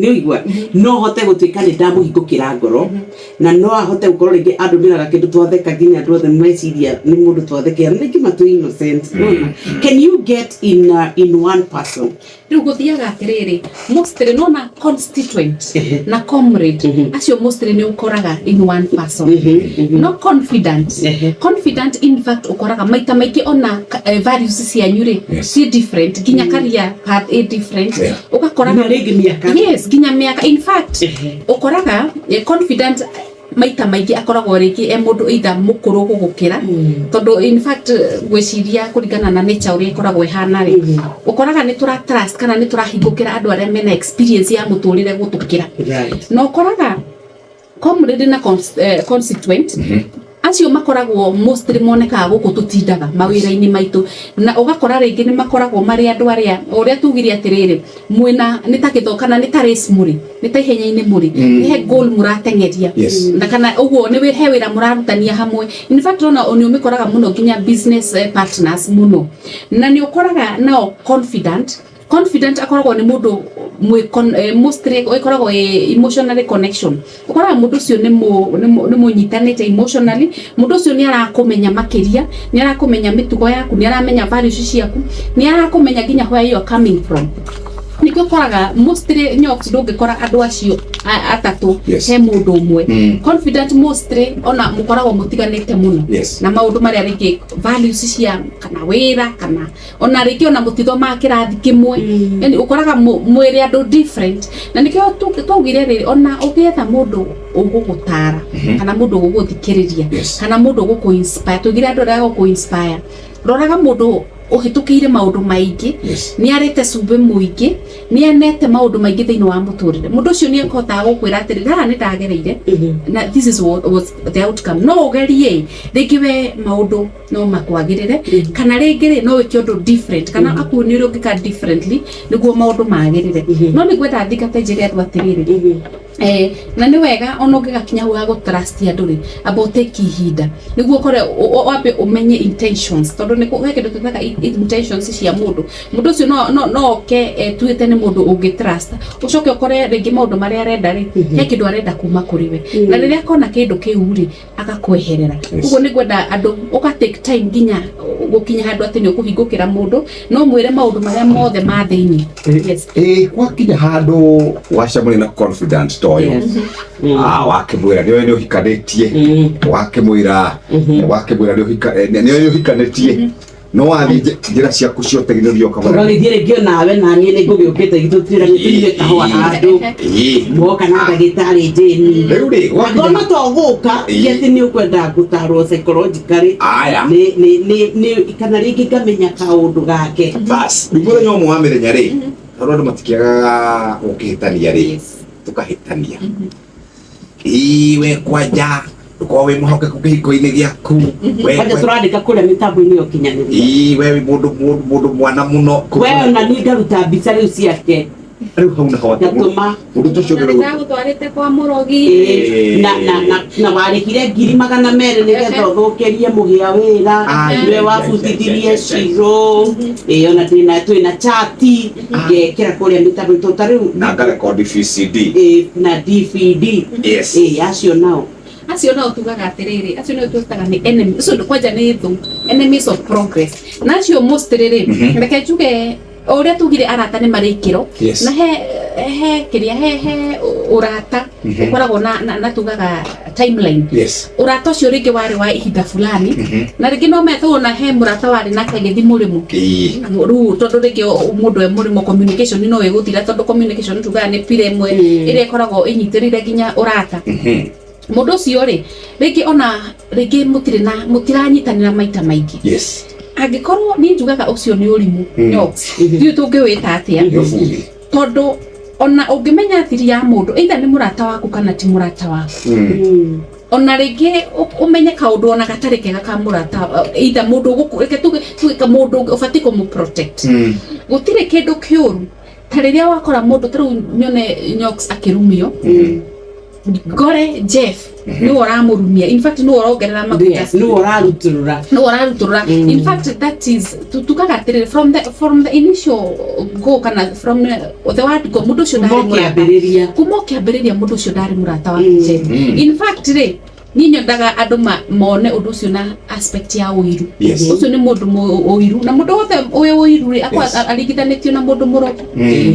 Nĩ ũigua no hote gũtuĩka nĩ ndamũhingũkĩra ngoro, na no ahote gũkorwo rĩngĩ andũmĩraga kĩndũ twatheka nginya andũ othe meciria nĩ mũndũ twathekera, na rĩngĩ matũ innocent. Nona can you get in one person? Rĩu gũthiaga atĩrĩrĩ, mostly nona constituent na comrade, acio mostly nĩ ũkoraga in one person, no confidant, confidant in fact ũkoraga maita maingĩ ona values cianyu rĩ ci different, nginya career path ĩ different. Ũgakoraga nginya rĩngĩ mĩaka. Yes, nginya mĩaka in fact. Ũkoraga confidant maita maingĩ akoragwo rĩngĩ e mũndũ either mũkũrũ gũgũkĩra, tondũ in fact ngwĩciria kũringana na nature ũrĩa ĩkoragwo ĩhana rĩ, ũkoraga nĩ tũra trust kana nĩ tũrahingũkĩra andũ arĩa mena experience ya mũtũrĩre gũtũkĩra. Na ũkoraga comrade na constituent acio makoragwo mostly monekaga gũkũ tũtindaga mawĩra-inĩ maitũ, na ũgakora rĩngĩ nĩ makoragwo marĩ andũ arĩa ũrĩa tugire atĩrĩrĩ, mwĩna nĩ ta gĩtho kana nĩ ta race mũrĩ, nĩ ta ihenya-inĩ mũrĩ, he goal mũrateng'eria. Na kana ũguo nĩ he wĩra mũrarutania hamwe. In fact ona nĩ ũmĩkoraga mũno nginya business partners mũno. Na nĩ ũkoraga nao confidant akoragwo nĩ mũndũ mostly ĩkoragwo ĩ emotionally connection. Ũkoraga mũndũ ũcio nĩ mũnyitanĩte emotionally, mũndũ ũcio nĩ arakũmenya makĩria, nĩ arakũmenya mĩtugo yaku, nĩ aramenya values ciaku, nĩ arakũmenya nginya where you are coming from. Nĩkĩo ũkoraga mostly nyox ndũngĩkora andũ acio atatũ he mũndũ ũmwe. Confident mostly ona mũkoragwo mũtiganĩte mũno na maũndũ marĩa rĩngĩ values cia kana wĩra, kana ona rĩngĩ ona mũtithomaga kĩrathi kĩmwe. Yani ũkoraga mwĩrĩ andũ different, na nĩkĩo twaugire rĩrĩ, ona ũgĩetha mũndũ ũgũgũtara kana mũndũ ũgũgũthikĩrĩria kana mũndũ ũgũkũ inspire, tugire andũ arĩa gũkũ inspire, roraga mũndũ ũhĩtũkĩire maũndũ maingĩ, nĩ arĩte cumbĩ mũingĩ, nĩ anete maũndũ maingĩ thĩinĩ wa mũtũrĩre. Mũndũ ũcio nĩ ahotaga gũkwĩra atĩrĩrĩ, haha nĩ ndagereire na this is what was the outcome, no ũgerie rĩngĩ we maũndũ no makwagĩrĩre, kana rĩngĩ rĩ no wĩke ũndũ different, kana akuonie ũrĩa ũngĩka differently nĩguo maũndũ magĩrĩre. No nĩ ngwenda thingate njĩre andũ atĩrĩrĩ, na nĩ wega ona ũngĩgakinya hau ha gũ trust andũ rĩ, amba ũtake ihinda nĩguo ũkore wambe ũmenye intentions, tondũ nĩ he kĩndũ twĩtaga intentions cia mũndũ. Mũndũ ũcio no oke etuĩte nĩ mũndũ ũngĩ trust, ũcoke ũkore rĩngĩ maũndũ marĩa arenda rĩ, he kĩndũ arenda kuma kũrĩ we, na rĩrĩa akona kĩndũ kĩu rĩ, agakweherera. Ũguo nĩ ngwenda andũ ũga take time nginya gũkinya handũ atĩ nĩ ũkũhingũkĩra mũndũ, no mwĩre maũndũ marĩa mothe ma thĩinĩ. Yes. Ĩ gwakinya handũ wacemania na confidant ta ũyũ, ah, wakĩmwĩra nĩoĩ nĩ ũhikanĩtie, wakĩmwĩra nĩ nĩoĩ nĩ ũhikanĩtie, no wathiĩ njĩra ciaku cia ũteithĩrĩria ũkamwĩra Ũgagĩthiĩ rĩngĩ onawe naniĩ nĩ ngũgĩũkĩte gĩtũtuĩra nĩ tũnyue kahũa handũ moka na ndagĩtarĩ Jane. Rĩu rĩ gwakinya Ngona to gũka ti atĩ nĩ ũkwenda gũtarwo psychologically Aya. nĩ kana rĩngĩ ngamenya kaũndũ gake. Bas rĩu mũthenya ũmwe wa mĩthenya rĩ, tondũ andũ matikĩagaga gũkĩhĩtania rĩ, tũkahĩtania, ĩĩ we kwanja ndũkorwo wĩ mwĩhokeku kĩhiko-inĩ gĩaku we. Kwanja tũrandĩka kũrĩa mĩtambo-inĩ ya ũkinyanĩria. Ĩĩ we wĩ mũndũ mwana mũno. We ona niĩ ngaruta mbica rĩu ciake. Rĩu hau naho atĩ ngatũma. Mũndũ ta ũcio Na nĩndagũtwarĩte kwa mũrogi. Ĩĩ, na warĩhire 200,000 nĩgetha ũthũkĩrie mũhĩa wĩra. Ai, nĩwe ai, wabutithirie ai, ai, ai. Ciro ĩĩ, ona twĩna chati ngekĩra kũrĩa mĩtambo tondũ ta rĩu na ngarekondi VCD. Ĩĩ, na DVD. Ĩĩ, acio nao. Acio nao tugaga atĩrĩrĩ, acio nĩo twĩtaga nĩ enemy, ũcio kwanja nĩ thũ, enemies of progress. Na acio mostly rĩ, reke njuge o ũrĩa tugire arata nĩ marĩ ikĩro. Na he kĩrĩa he ũrata ũkoragwo na tugaga timeline. Ũrata ũcio rĩngĩ warĩ wa ihinda fulani, na rĩngĩ no metwo na he mũrata warĩ nake agĩthiĩ mũrĩmo. Rĩu tondũ rĩngĩ mũndũ e mũrĩmo, communication no ĩgũthira, tondũ communication tugaga nĩ pillar ĩmwe ĩrĩa ĩkoragwo ĩnyitĩrĩire nginya ũrata. Mũndũ ũcio rĩ, rĩngĩ ona rĩngĩ mũtirĩ na mũtiranyitanĩra maita maingĩ. Angĩkorwo niĩ njugaga ũcio nĩ ũrimũ. No ndiũĩ tũngĩwĩta atĩa. Nĩ ũbuthi. Tondũ ona ũngĩmenya thiri ya mũndũ, either nĩ mũrata waku kana ti mũrata waku, ona rĩngĩ ũmenye kaũndũ ona gatarĩ kega ka mũrata, either mũndũ reke tuge ka mũndũ ũbatiĩ kũmũ protect. Gũtirĩ kĩndũ kĩũru ta rĩrĩa wakora mũndũ ta rĩu nyone Nyox akĩrumio. Ngore Jeff nĩwe ũramũrumia, in fact nĩwe ũrongerera maguta. Yes, nĩwe ũrarutũrũra. Nĩwe ũrarutũrũra. In fact, that is tugaga atĩrĩrĩ, from the initial go, kana from the word go, mũndũ ũcio Kuma ndarĩ mũrata. ũkĩambĩrĩria. Kuma ũkĩambĩrĩria, mũndũ ũcio ndarĩ mũrata wa Jeff. In fact rĩ, niĩ nyendaga andũ mone ũndũ ũcio na aspect ya ũiru. Ũcio nĩ mũndũ ũiru, na mũndũ wothe wĩ ũiru rĩ, akorwo aringithanĩtio na mũndũ mũrogi.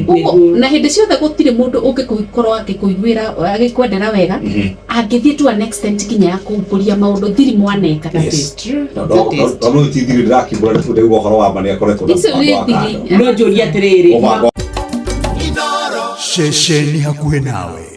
Ũguo, na hĩndĩ ciothe gũtirĩ mũndũ ũngĩkorwo agĩkũiguĩra, agĩkwendera wega, angĩthiĩ to an extent nginya ya kumbũria maũndũ thiri mwaneka. That is true. That is true. Tondũ ti thiri ndĩrakimbũra, nĩ ndĩrauga ũhoro wa ma, nĩ akoretwo na Icio mũbango nĩ wa thiri. kando. No njũrie atĩrĩrĩ, Mũbango Ceceni hakuhĩ nawe.